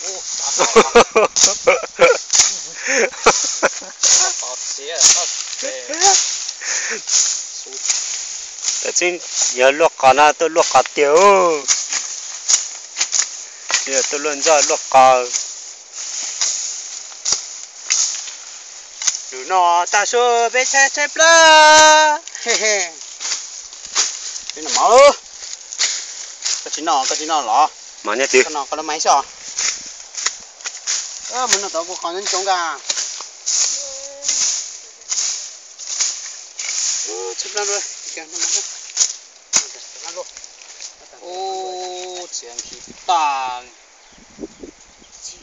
Tam tseeb yog luaj qos no tuaj luaj qos tiag. Yog tuaj luaj ntxoj luaj qos. Nws no tag su peb tshaib tshaib plab. Peb noj mov. Koj tsis noj, koj tsis noj los? Mov nyob twg? Koj noj koj lub maiv xwb os. Mus noj tod kuv qos ntsoov nka. Tshaib plab. Ub, txiav nkhis tas,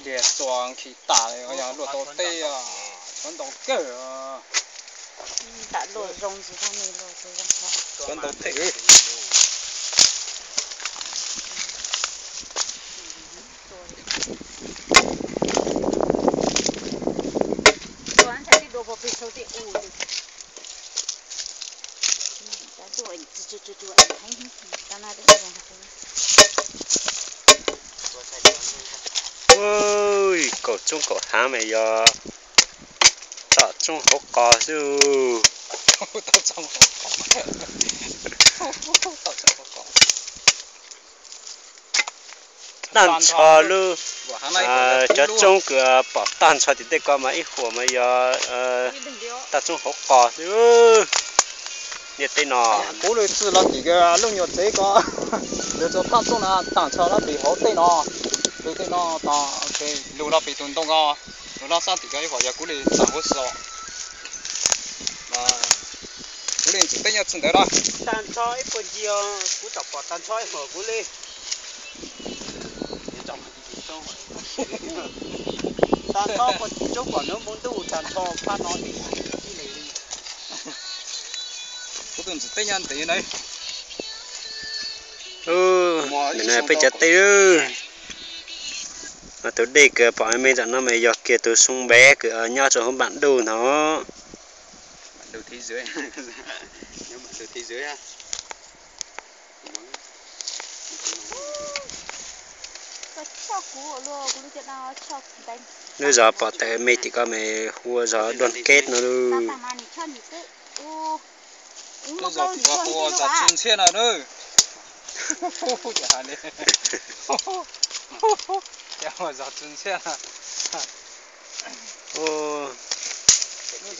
liag txuas nkhis tas li, yog luaj tau tej, tshuav ntau kawg. Tshuav ntau tej. Kaum txoob kaum haav mas yog tom txoob hauv qos xwb. Tag nrho lub, cov txoob kws pom tag nrho tim tej ko mas ib huam mas yog tag txoob hauv qos xwb. Niaj teb no kuv li txwj los tim lub nyuag tsev ko, lug txog tag txoob na tag nrho los tim hauv tej no, lug tej no, lug los pem tus ntoo ko, lug los sab tim ko ib huam yog kuv li tag huv xwb. Kuv li ntxim teb nyob txij ntawd los tag nrho ib puag ncig, kuv tsom pom tag nrho ib huam kuv li. Tag nrho puag tim roob pom nws mus ntuj tag nrho phab no li. Kuv tus ntxim teb nyob ntev na. Nim no peb cov teb, tus dej kws pom me me tom no mas yog kiag tus xoo npev kws nyob rau hauv npam duj no. Lub zos pom tawm me tim ko mas hu ua zos Đoàn Kết no lawm. Lub zos tim ko hu ua zos Txwj Ntxhiab no na. Ces hu ua zos Txwj Ntxhiab no.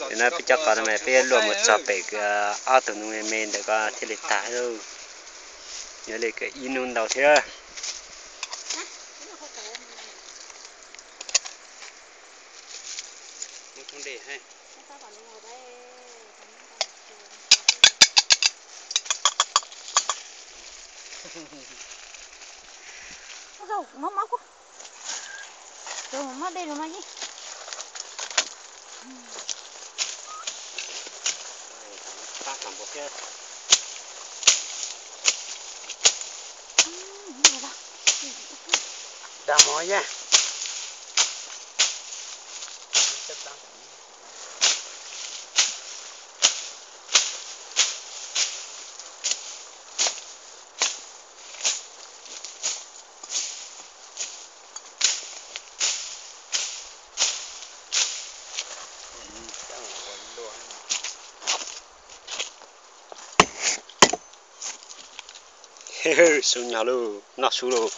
Nim no peb cov qos no mas peb luaj mus txog pem kws ob tug ntoo me me ntawm ko thiaj li tag. Nyob li kws ib hnub ntau thiab. Dag mov yag. Su nyob lawm, noj su lawm.